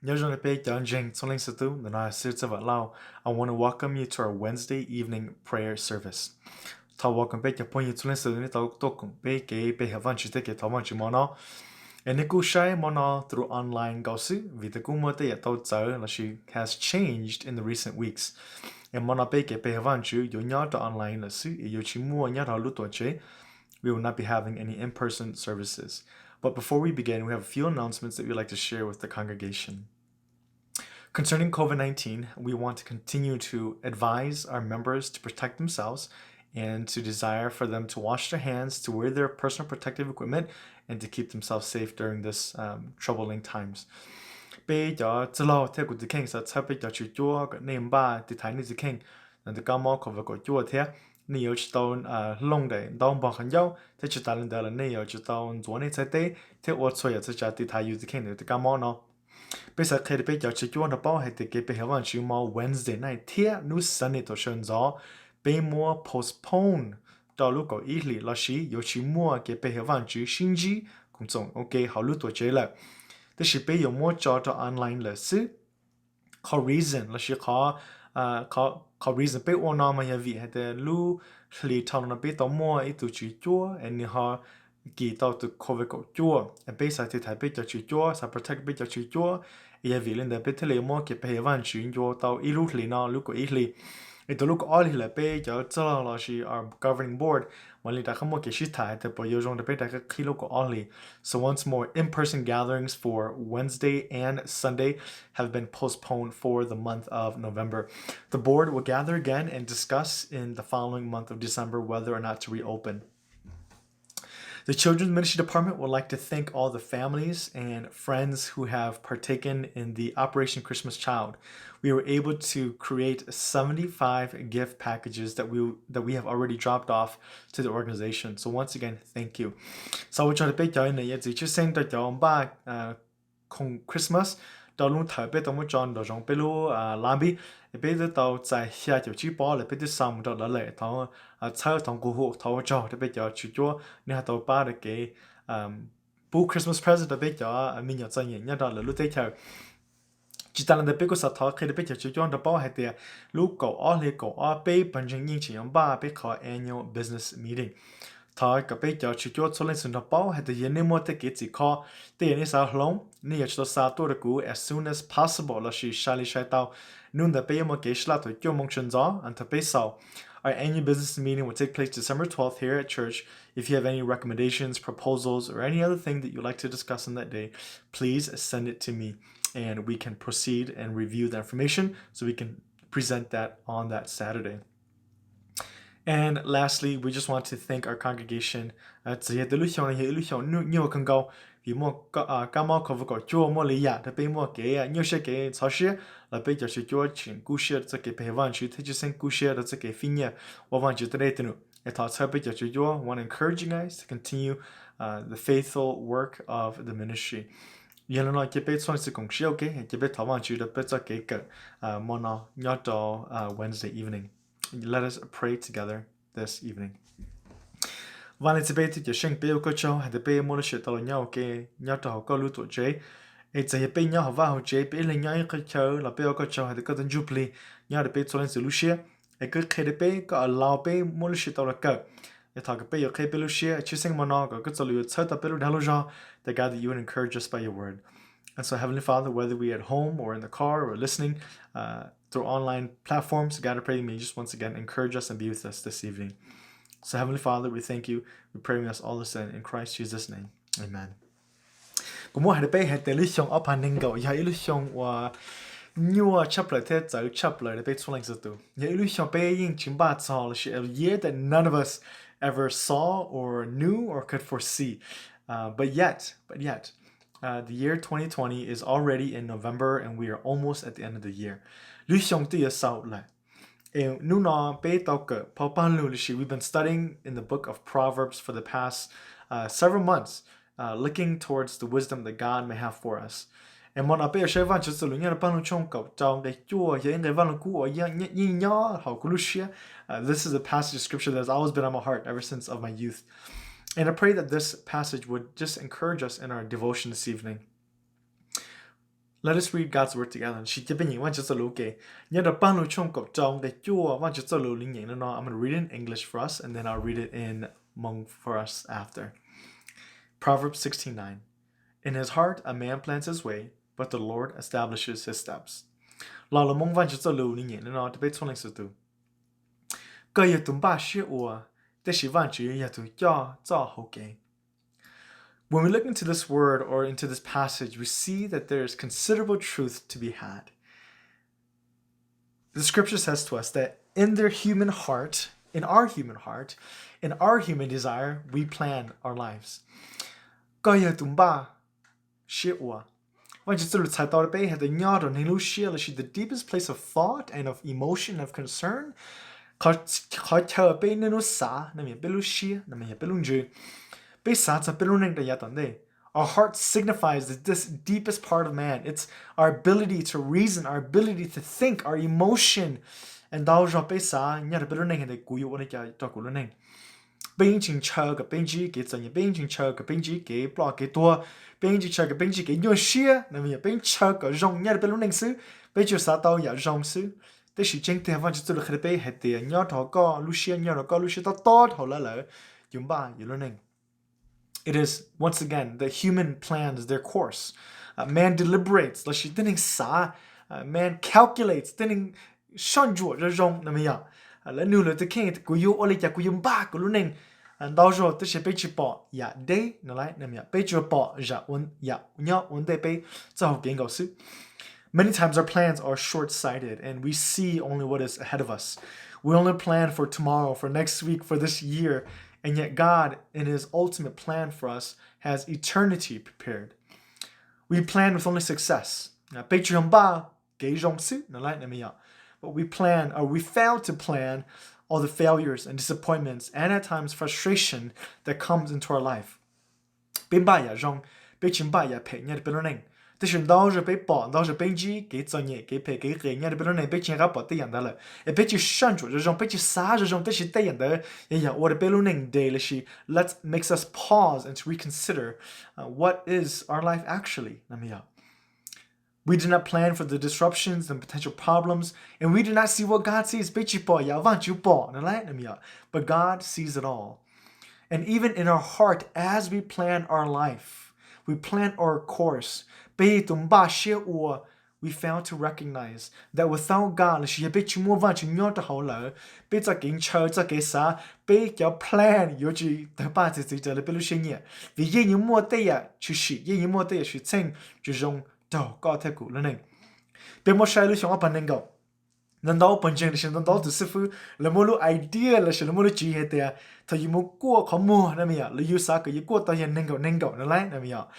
Nyob zoo rau peb cov ntseeg txhua leej txhua tus, ntawm no xwb txawj vam lauj. I want to welcome you to our Wednesday evening prayer service. Thov welcome peb cov phooj ywg txhua leej txhua tus nej tau tuaj koom peb kev pe hawm Vajtswv tej kev thov Vajtswv mo no. Es nej kuj saib mo no through online nkaus xwb vim tias kuj muaj tej yam tau txawv lossis has changed in the recent weeks. Es mo no peb kev pe hawm Vajtswv yuav nyob rau online lawm xwb es yuav tsis muaj nyob rau lub tuam tsev. We will not be having any in-person services. But before we begin, we have a few announcements that we'd like to share with the congregation. Concerning COVID nineteen, we want to continue to advise our members to protect themselves and to desire for them to wash their hands, to wear their personal protective equipment, and to keep themselves safe during this um, troubling times. Peb cov txwj laug thiab kuv tus kheej xav txhawb peb cov tswv cuab kom nej npaj tiv thaiv nej tus kheej ntawm kab mob COVID kaum cuaj thiab nej yuav tsum tau hloov daim ntaub npog qhov ncauj thiab tsis tas li ntawd los nej yuav tsum tau ntxuav nej txhais tes thiab ua txhua yam txhua tsav tiv thaiv yus tus kheej ntawm kab mob no. Peb xav qhia rau peb cov tswv cuab nrog paub hais tias kev pe hawm Vajtswv mo Wednesday night thiab hnub Sunday thaum sawv ntxov peb muab postpone rau lub kaum ib hlis lossis yuav tsis muaj kev pe hawm Vajtswv sib ntsib koom txoos ua ke hauv lub tuam tsev lawm, tab sis peb yuav muab tso rau online lawm xwb. Qhov reason lossis qhov reason peb ua no mas yog vim hais tias lub hlis dhau no peb tau muaj ib tug tswv cuab es nws ho kis tau tus COVID kaum cuaj es peb xav tiv thaiv peb cov tswv cuab, xav protect peb cov tswv cuab. Es yog vim li ntawd peb thiaj li muab kev pe hawm Vajtswv ncua tau ib lub hlis no lub kaum ib hlis. Es tau lub kaum ob hlis lawm peb cov txwj laug lossis our governing board mam li rov qab muaj kev sib tham hais tias puas yuav zoo rau peb rov qab qhib lub kaum ob hlis. So once more, in-person gatherings for Wednesday and Sunday have been postponed for the month of November. The board will gather again and discuss in the following month of December whether or not to reopen. The Children's Ministry Department would like to thank all the families and friends who have partaken in the Operation Christmas Child. We were able to create seventy-five gift packages that we that we have already dropped off to the organization. So once again, thank you. Xav ua tsaug rau peb cov niam yawm txiv tshwj xeeb rau cov npaj khoom Christmas rau lub thawm peb tau muab tso nraum zoov peb lub lobby. Peb twb tau txais xya caum tsib pob lawm, peb twb xa mus rau lawv lawm. Thov txhawb, thov nqua hu, thov ua tsaug rau peb cov tswv cuab nej ho tau pab rau kev pub Christmas present rau peb cov me nyuam txom nyem nyob rau lawv lub teb chaws. Tsis tas li ntawd peb kuj xav thov qhia rau peb cov tswv cuab nrog paub hais tias lub kaum ob hli kaum ob peb pawg ntseeg yeej tseem yuav npaj peb qhov annual business meeting. Thov kom peb cov tswv cuab txhua leej txhua nrog paub hais tias yog nej muaj tej kev txim kho, tej yam nej xav hloov, nej yuav tsum tau xa tuaj rau kuv as soon as possible lossis sai li sai tau. Hnub ntawd peb yuav muaj kev sib laj thaum cuaj moo sawv ntxov thaum peb xaus. Our annual business meeting will take place December twelfth here at church. If you have any recommendations, proposals, or any other thing that you'd like to discuss on that day, please send it to me and we can proceed and review the information so we can present that on that Saturday. And lastly, we just want to thank our congregation. Txawm yog tias lub xyoo no yog ib lub xyoo nyuaj kawg nkaus vim muaj kab mob COVID kaum cuaj muaj li yam rau peb muaj kev nyuaj siab kev ntxhov siab los peb cov tswv cuab tseem kub siab rau txoj kev pe hawm Vajtswv thiab tshwj xeeb kub siab rau txoj kev fij nyiaj ua Vajtswv tej dej tej num. Es thov txhawb peb cov tswv cuab, want to encourage you guys to continue the faithful work of the ministry. Yog li no cia peb txhua leej txhua tus koom siab ua ke, cia peb thov Vajtswv rau peb txoj kev kawm mo no nyob rau Wednesday evening. Let us pray together this evening. Vaj Leej Txiv, peb tus Cawm Seej, peb ua koj tsaug hais tias peb muaj lub sij hawm tau los nyob ua ke nyob rau hauv koj lub tuam tsev. Es txawm yog peb nyob hauv vaj hauv tsev, peb ib leeg nyob ib qhov chaw los peb ua koj tsaug hais tias koj tus ntsuj plig nyob rau peb txhua leej txhua tus lub siab. Es koj qhia rau peb, koj allow peb muaj lub sij hawm tau los kawm. Es thov kom peb yuav qhia peb lub siab tshwj xeeb mo no kom koj txoj lus yuav txhawb tau peb lub dag lub zog. That God, that you would encourage us by your word. And so, Heavenly Father, whether we at home or in the car or listening uh, through online platforms, God, I pray that you may just once again encourage us and be with us this evening. So, Heavenly Father, we thank you. We pray we ask all this in Christ Jesus' name. Amen. Kuv muab hais rau peb hais tias lub xyoo ob phav nees nkaum yog ib lub xyoo uas nyuaj tshaj plaws thiab txawv tshaj plaws rau peb txhua leej txhua tus. Yog ib lub xyoo peb yeej tsis npaj txog lossis a year that none of us ever saw or knew or could foresee. Uh, but yet, but yet, uh, the year twenty twenty is already in November and we are almost at the end of the year. Lub xyoo twb yuav xaus lawm. Hnub no peb tau kawm phau Paj Lug lossis we've been studying in the book of Proverbs for the past uh, several months, uh, looking towards the wisdom that God may have for us. Es mo no peb yuav saib Vajtswv txoj lus nyob rau Paj Lug tshooj kaum rau nqe cuaj, yog ib nqe Vaj Lug Kub uas yeej nyob hauv kuv lub siab. Uh, this is a passage of scripture that has always been on my heart ever since of my youth. And I pray that this passage would just encourage us in our devotion this evening. Let us read God's word together. Sim cia peb nyeem Vajtswv txoj lus ua ke. Nyob rau Paj Lug tshooj kaum rau nqe cuaj, Vajtswv txoj lus li nyeem no no. I'm going to read it in English for us, and then I'll read it in Hmong for us after. Proverbs sixteen nine. In his heart a man plans his way, but the Lord establishes his steps. Lo lus Hmoob Vajtswv txoj lus li nyeem no no rau peb txhua leej txhua tus. Koj yog tus npaj siab ua, tiam sis Vajtswv yog tus coj txoj hau kev. When we look into this word or into this passage, we see that there is considerable truth to be had. The scripture says to us that in their human heart, in our human heart, in our human desire, we plan our lives. Koj yog tus npaj siab ua. Vajtswv txoj lus txhais tau rau peb hais tias nyob rau neeg lub siab lossis the deepest place of thought and of emotion, of concern, qhov chaw peb niaj hnub xav no yog peb lub siab, no yog peb lub ntsws, peb xav txog peb lub neej rau yav tom ntej. Our heart signifies the dis- deepest part of man. It's our ability to reason, our ability to think, our emotion. Ntau zaug peb xav nyob rau peb lub neej hais tias kuv yuav ua li cas rau kuv lub neej. Peb yeej tsis ntshaw kom peb ntsib kev txom nyem, peb yeej tsis ntshaw kom peb ntsib kev ploj kev tuag, peb yeej tsis ntshaw kom peb ntsib kev nyuaj siab, no yog peb ntshaw kom zoo nyob rau peb lub neej xwb, peb tsuas xav tau yam zoo xwb. Tiam sis tseeb tiag Vajtswv txoj lus qhia rau peb hais tias nyob rau koj lub siab, nyob rau koj lub siab tob tob dhau lawm, yus npaj yus lub neej. It is, once again, that human plans their course. Uh, man deliberates, lossis tib neeg xav, uh, man calculates, tib neeg soj ntsuam zoo zoo no yog, lawv nug lawv tus kheej, kuv yuav ua li cas kuv yuav npaj kuv lub neej. Ntau zaug tab sis peb tsis pom yam deb no lauj, peb tsuas pom yam nyob ua ntej peb txoj hau kev nkaus xwb. Many times our plans are short-sighted and we see only what is ahead of us. We only plan for tomorrow, for next week, for this year, and yet God, in His ultimate plan for us, has eternity prepared. We plan with only success. Peb tsuas npaj kev zoo xwb no lauj, no yog. But we plan, or we fail to plan, all the failures and disappointments and at times frustration that comes into our life. Peb npaj yam zoo, peb tsis npaj yam phem nyob rau peb lub neej. Tab sis ntau zaus peb pom, ntau zaus peb ntsib kev txom nyem, kev phem, kev qias nyob rau peb lub neej, peb tsis nco qab pom tej yam ntawd lawm es peb tsis soj ntsuam zoo zoo, peb tsis xav zoo zoo, tab sis tej yam ntawd yog yam ua rau peb lub neej nres lossis let makes us pause and to reconsider, uh, what is our life actually. We do not plan for the disruptions and potential problems, and we do not see what God sees. Peb tsis pom yam Vajtswv pom no lauj, no yog. But God sees it all. And even in our heart, as we plan our life, we plan our course, peb tus npaj siab ua, we fail to recognize that without God, lossis yog peb tsis muaj Vajtswv nyob rau hauv lawm, peb txoj kev ntshaw txoj kev xav, peb cov plan yuav tsis tawg paj txi txiv raws li peb lub siab nyiam, vim yeej yuav muaj tej yam tshwm sim, yeej yuav muaj tej yam tshwm txheej tsis zoo raug koj thiab kuv lub neej. Peb muab saib lub xyoo ob phav nees nkaum, ntau ntau pawg ntseeg lossis ntau ntau tus xib fwb lawv muaj lub idea lossis lawv muaj lub tswv yim hais tias thaum yus mus kuaj qhov muag no yog, los yus xav kom yus kuaj tau yog nees nkaum nees nkaum no lauj, no yog.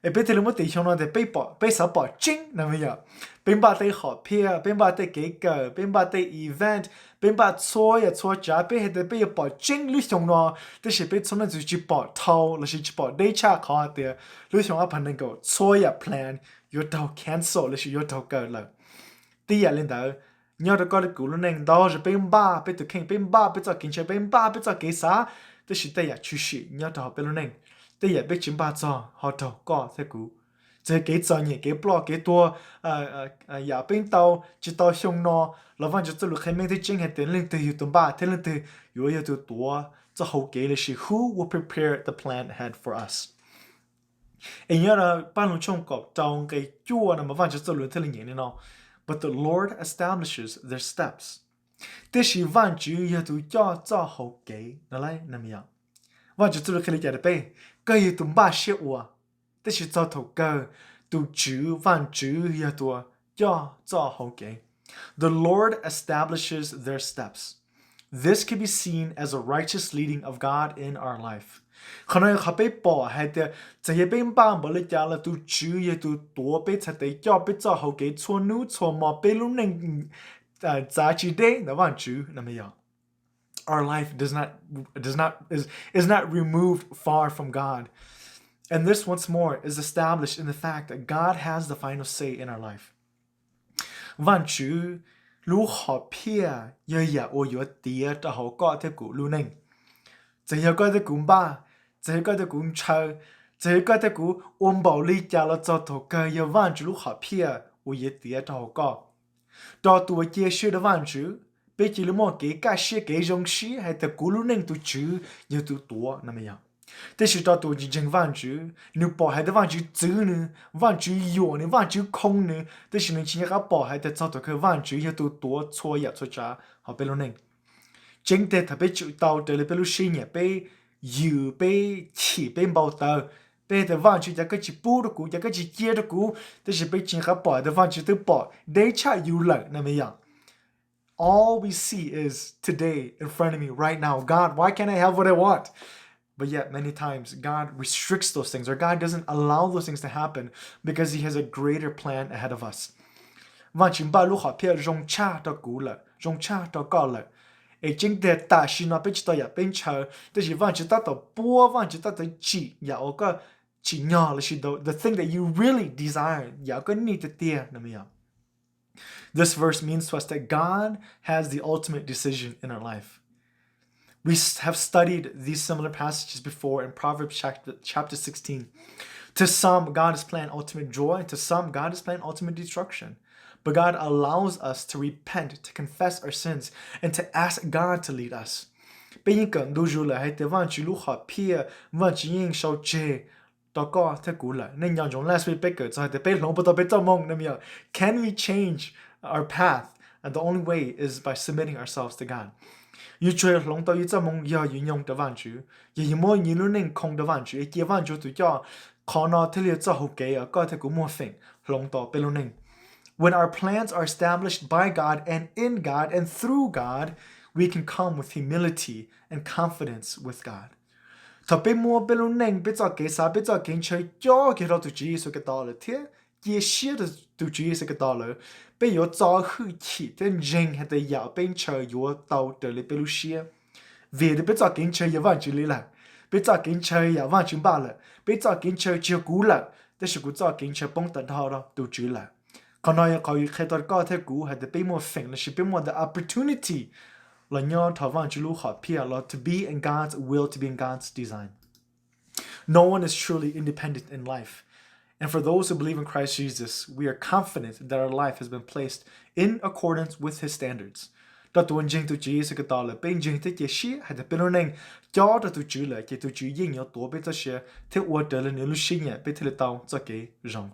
Es peb thiaj li muab tis xyoo no tias peb xav pom tseeb no yog. Peb npaj tej hom phiaj, peb npaj tej kev kawm, peb npaj tej event, peb npaj txhua yam txhua tsav, peb hais tias peb yuav pom tseeb lub xyoo no, tab sis peb txhua leej txhua tus tsis pom dhau lossis tsis pom deb tshaj qhov hais tias lub xyoo ob phav nees nkaum txhua yam plan yuav raug cancel lossis yuav raug kaw lawm. Tib yam li ntawd, nyob rau koj thiab kuv lub neej ntau zaus peb npaj peb tus kheej, peb npaj peb txoj kev ntshaw, peb npaj peb txoj kev xav, tab sis tej yam tshwm sim nyob rau hauv peb lub neej, tej yam peb tsis npaj txog ho raug koj thiab kuv. Txawm kev txom nyem, kev ploj kev tuag, yam peb tau tsis tau xyoo no, los Vajtswv txoj lus qhia meej thiab tseeb hais tias leej twg yog tus npaj thiab leej twg yuav yog tus tuav txoj hau kev lossis who will prepare the plan ahead for us. Es nyob rau Paj Lug tshooj kaum rau nqe cuaj no mas Vajtswv txoj lus thiaj li nyeem li no: But the Lord establishes their steps. Tiam sis Vajtswv yog tus coj txoj hau kev no lauj, no yog. Vajtswv txoj lus qhia li cas rau peb? Koj yog tus npaj siab ua, tab sis txog thaum kawg tus Tswv Vajtswv yog tus coj txoj hau kev. The Lord establishes their steps. This can be seen as a righteous leading of God in our life. Qhov no yog qhov peb pom hais tias txawm yog peb npaj npaum li cas los tus Tswv yog tus tuav peb txhais tes coj peb txoj hau kev txhua hnub txhua hmo, peb lub neej txav tsis deb ntawm Vajtswv no yog. Our life does not, does not, is, is not removed far from God. And this once more is established in the fact that God has the final say in our life. Vajtswv lub hom phiaj yog yam uas yuav tiav rau hauv koj thiab kuv lub neej. Txawm yog koj thiab kuv npaj, txawm yog koj thiab kuv ntshaw, Txawm yog koj thiab kuv ua npaum li cas los txog thaum kawg yog Vajtswv lub hom phiaj uas yuav tiav rau hauv koj. Rau tus uas cia siab rau Vajtswv, peb cia li muaj kev kaj siab kev zoo siab hais tias kuv lub neej tus Tswv yog tus tuav no me yog. Tiam sis rau tus uas tsis ntseeg Vajtswv, nws pom hais tias Vajtswv txwv nws, Vajtswv yuam nws, Vajtswv khoo nws, tiam sis nws tsis nco qab pom hais tias txog thaum kawg Vajtswv yog tus tuav txhua yam txhua tsav hauv peb lub neej. Tseeb tiag thaum peb tsum tau raws li peb lub siab nyiam, peb yws, peb chim, peb npau taws, peb hais tias Vajtswv, cas koj tsis pub rau kuv, cas koj tsis cia rau kuv, tiam sis peb tsis nco qab pom hais tias Vajtswv twb pom deb tshaj yus lawm no me yog. All we see is today in front of me right now. God, why can't I have what I want? But yet, many times, God restricts those things, or God doesn't allow those things to happen because He has a greater plan ahead of us. Vajtswv npaj lub hom phiaj zoo tshaj rau kuv lawm, zoo tshaj rau koj lawm. Es tseeb tiag tam sim no peb tsis tau yam peb ntshaw, tiam sis Vajtswv tab tom puab, Vajtswv tab tom tsim yam uas koj tsim nyog los sis the, the thing that you really desire, yam koj nij tiag tiag no me yog. This verse means to us that God has the ultimate decision in our life. We s- have studied these similar passages before in Proverbs chapter, chapter sixteen. To some, God has planned ultimate joy. To some, God has planned ultimate destruction. But God allows us to repent, to confess our sins, and to ask God to lead us. Peb yeej kawm ntu zus lawm hais tias Vajtswv lub hom phiaj, Vajtswv yeej sau tseg rau koj thiab kuv lawm. Nej nco ntsoov last week peb kawm txog hais tias peb hloov puas tau peb txoj moo no me yog. Can we change our path? And the only way is by submitting ourselves to God. Yus tsuas hloov tau yus txoj moo yog yus nyoog rau Vajtswv, yog yus muab yus lub neej khoo rau Vajtswv, cia Vajtswv tus coj. Qhov no thiaj li yog txoj hauv kev uas koj thiab kuv muaj feem hloov tau peb lub neej. When our plans are established by God and in God and through God, we can come with humility and confidence with God. Thaum peb muab peb lub neej, peb txoj kev xav, peb txoj kev ntshaw cob kiag rau tus Tswv Yexus Khetos lawm thiab cia siab rau tus Tswv Yexus Khetos lawm, peb yuav txo hwj chim thiab ntseeg hais tias yam uas peb ntshaw yuav tau raws li peb lub siab. Vim tias peb txoj kev ntshaw yog Vajtswv li lawm, peb txoj kev ntshaw yam Vajtswv npaj lawm, peb txoj kev ntshaw tsis yog kuv lawm, tab sis kuv txoj kev ntshaw poob tag nrho rau tus Tswv lawm. Qhov no yog qhov qhia tau koj thiab kuv hais tias peb muaj feem los sis peb muaj the opportunity los nyob rau Vajtswv lub hom phiaj los to be in God's will, to be in God's design. No one is truly independent in life. And for those who believe in Christ Jesus, we are confident that our life has been placed in accordance with His standards. Rau tus uas ntseeg tus Tswv Yexus Khetos lawm, peb ntseeg thiab cia siab hais tias peb lub neej cob rau tus Tswv lawm ces tus Tswv yeej yuav tuav peb txoj sia thiab ua raws li nws lub siab nyiam peb thiaj li tau txoj kev zoo.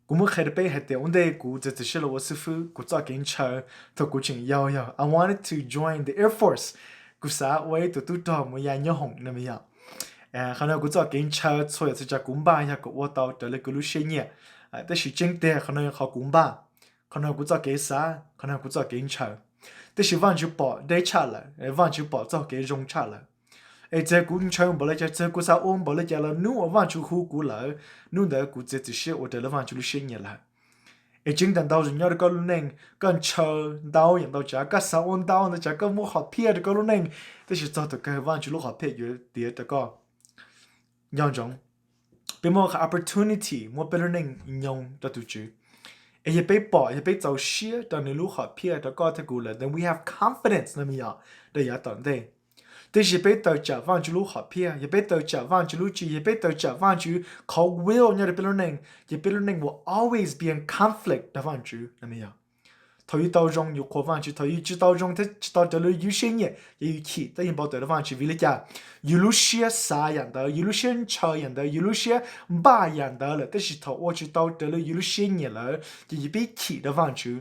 Kuv muab qhia rau peb hais tias ua ntej kuv txiav txim siab los ua xib fwb, kuv txoj kev ntshaw thaum kuv tseem yau yog I wanted to join the Air Force. Kuv xav ua ib tug tub rog mus ya nyob hoom no me yog. Qhov no kuv txoj kev ntshaw txhua yam txhua tsav kuv npaj yog kom ua tau raws li kuv lub siab nyiam. Tab sis tseeb tiag qhov no yog qhov kuv npaj, qhov no kuv txoj kev xav, qhov no kuv txoj kev ntshaw. Tab sis Vajtswv pom deb tshaj lawm, Vajtswv pom txoj kev zoo tshaj lawm. Es txawm kuv ntshaw npaum li cas, txawm kuv xav ua npaum li cas los hnub uas Vajtswv hu kuv lawm, hnub ntawd kuv txiav txim siab ua raws li Vajtswv lub siab nyiam lawm. Es tseeb tiag ntau zaus nyob rau koj lub neej, koj ntshaw ntau yam ntau tsav, koj xav ua ntau ntau tsav, koj muab hom phiaj rau koj lub neej, tab sis txog thaum kawg Vajtswv lub hom phiaj yuav tiav rau koj. Nco ntsoov, peb muaj qhov opportunity muab peb lub neej nyoog rau tus Tswv. Es yog peb pom, yog peb txaus siab rau nws lub hom phiaj rau koj thiab kuv lawm, then we have confidence no me yog rau yav tom ntej. Tiam sis peb tawm tsam Vajtswv lub hom phiaj, yog peb tawm tsam Vajtswv lub tswv, yog peb tawm tsam Vajtswv qhov will nyob rau peb lub neej, ces peb lub neej will always be in conflict rau Vajtswv no me yog. Thaum yus tau zoo yus qhuas Vajtswv, thaum yus tsis tau zoo thiab tsis tau raws li yus siab nyiam ces yus chim thiab yus npau taws rau Vajtswv. Vim li cas? Yus lub siab xav yam ntawd, yus lub siab ntshaw yam ntawd, yus lub siab npaj yam ntawd lawm, tab sis thaum ua tsis tau raws li yus lub siab nyiam lawm ces yus pib chim rau Vajtswv.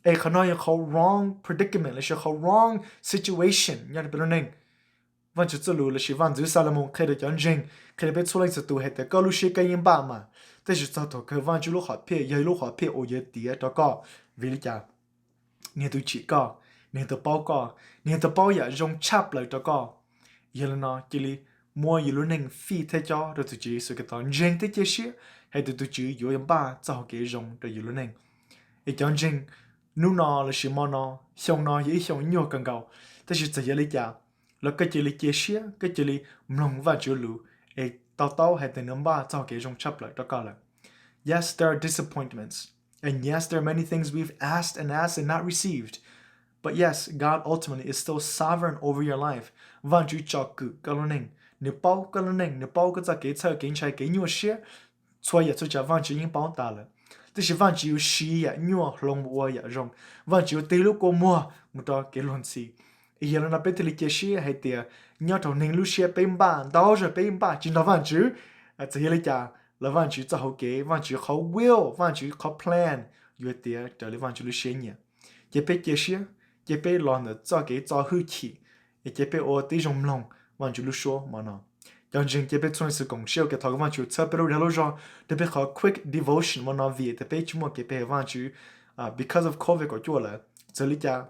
Es qhov no yog qhov wrong predicament los sis qhov wrong situation nyob rau peb lub neej. Vaj Ntsuj Plig los sis Vaj Ntxwv Xalumoos qhia rau cov ntseeg, qhia rau peb txhua leej txhua tus hais tias koj lub siab koj yeej npaj mas, tab sis txog thaum kawg Vaj Ntsuj lub hom phiaj yog ib lub hom phiaj uas yuav tiav rau koj. Vim li cas? Nws yog tus tsim koj, nws yog tus paub koj, nws yog tus paub yam zoo tshaj plaws rau koj. Yog li no cia li muab yus lub neej fij thiab cob rau tus Tswv Yexus Khetos, ntseeg thiab cia siab hais tias tus Tswv yuav npaj txoj hau kev zoo rau yus lub neej. Es cov ntseeg, hnub no los sis hmo no, xyoo no yog ib xyoo nyuaj kawg nkaus, tab sis txawm yog li cas los koj cia li cia siab, koj cia li mloog Vaj Ntsuj Plig es to taub hais tias nws npaj txoj hau kev zoo tshaj plaws rau koj lawm. Yes, there are disappointments. And yes, there are many things we've asked and asked and not received. But yes, God ultimately is still sovereign over your life. Vaj Ntsuj tsom kwm koj lub neej. Nws paub koj lub neej, nws paub koj txoj kev txhawj kev ntshai kev nyuaj siab. Txhua yam txhua tsav Vajtswv yeej paub tas lawm. Tab sis Vajtswv yuav siv yam nyuaj hloov mus ua yam zoo. Vajtswv yuav tig lub kua muag mus rau kev luag ntxhi. Yog li no peb thiaj li cia siab hais tias nyob rau neeg lub siab peb npaj ntau zog, peb npaj tsis nrog Vajtswv, txawm yog li cas los Vajtswv txoj hauv kev, Vajtswv qhov will, Vajtswv qhov plan yuav tiav raws li Vajtswv lub siab nyiam. Ces peb cia siab, ces peb los ntawm txoj kev txo hwj chim, ces peb ua tib zoo mloog Vajtswv lub suab hmo no. Cov ntseeg, ces peb txhua leej txhua tus koom siab ua ke, thov kom Vajtswv txhawb peb lub dag lub zog rau peb qhov quick devotion hmo no, vim tias peb tsis muaj kev pe hawm Vajtswv because of covid kaum cuaj lawm. Txawm li cas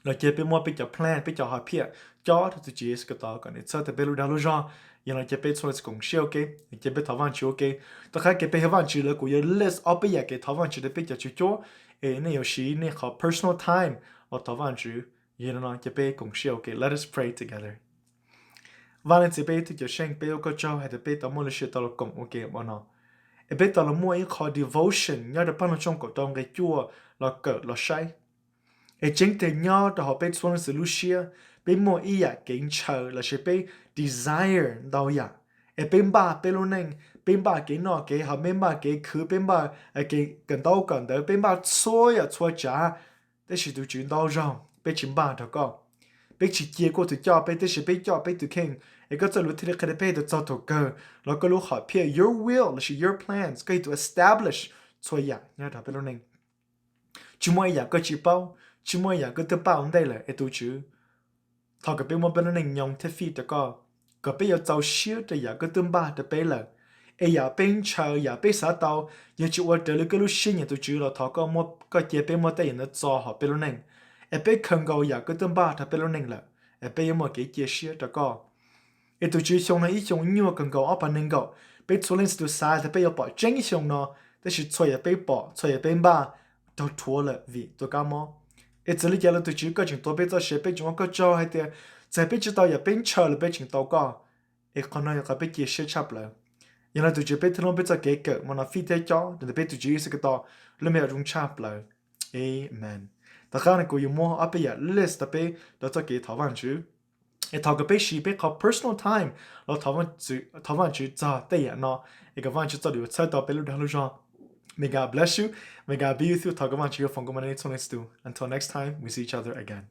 los cia peb muab peb cov plan, peb cov hom phiaj cob rau tus Tswv Yexus Khetos kom nws txhawb tau peb lub dag lub zog. Yog no ces peb txhua leej txhua tus koom siab ua ke, ces peb thov Vajtswv ua ke. Tom qab kev pe hawm Vajtswv lawm kuv yuav list ob peb yam kev thov Vajtswv rau peb cov tswv cuab, es nej yuav siv nej qhov personal time los thov Vajtswv. Yog no ces peb koom siab ua ke, let us pray together. Vaj Leej Txiv, peb ib tug Cawm Seej, peb ua koj tsaug hais tias peb tau muaj lub sij hawm tau los koom ua ke hmo no, es peb tau los muaj ib qho devotion nyob rau Paj Lug tshooj kaum rau nqe cuaj los kawm los saib. Es tseeb tiag nyob rau hauv peb txhua leej txhua tus lub siab, peb muaj ib yam kev ntshaw lossis peb desire ntau yam, es peb npaj peb lub neej, peb npaj kev noj kev haus, peb npaj kev khwv, peb npaj kev kawm ntaub kawm ntawv, peb npaj txhua yam txhua tsav. Tab sis tus Tswv, ntau zaug peb tsis npaj nrog koj. Peb tsis cia koj ua tus coj peb, tab sis peb coj peb tus kheej, es koj txoj lus thiaj li qhia rau peb tias txog thaum kawg los koj lub hom phiaj, your will lossis your plans, koj yuav tus establish txhua yam nyob rau peb lub neej. Tsis muaj ib yam koj tsis paub, tsis muaj ib yam koj twb npaj ua ntej lawm. Es tus Tswv, thov kom peb muab peb lub neej nyoo thiab fit rau koj, kom peb yuav txaus siab rau yam koj twb npaj rau peb lawm. Es yam peb ntshaw, yam peb xav tau, yog tsis ua raws li koj lub siab nyiam tus Tswv los thov koj muab, koj cia peb muab tej yam ntawd txo hauv peb lub neej, es peb khaws nkaus yam koj twb npaj rau peb lub neej lawm, es peb yuav muaj kev cia siab rau koj. Es tus Tswv, xyoo no ib xyoo nyuaj kawg nkaus ob phav nees nkaum, peb txhua leej txhua tus xav tias peb yuav pom tseeb xyoo no, tab sis txhua yam peb pom, txhua yam peb npaj raug rhuav lawm vim tus kab mob. Es txawm li cas los tus Tswv, koj tseem tuav peb txoj sia, peb tseem ua koj tsaug hais tias txawm peb tsis tau yam peb ntshaw los peb tseem tau koj. Es qhov no yog qhov peb cia siab tshaj plaws. Yog no tus Tswv, peb thiaj muab peb txoj kev kawm hmo no fit thiab cob rau ntawm peb tus Tswv Yexus Khetos lub npe uas zoo tshaj plaws. Amen. Tom qab no kuv yuav muab ob peb yam list rau peb rau txoj kev thov Vajtswv. Es thov kom peb siv peb qhov personal time los thov Vajtswv txog tej yam no, es kom Vajtswv txoj lus txhawb tau peb lub dag lub zog. May God bless you. May God be with you. Thov kom Vajtswv yuav foom koob hmoov rau nej txhua leej txhua tus. Until next time, we see each other again.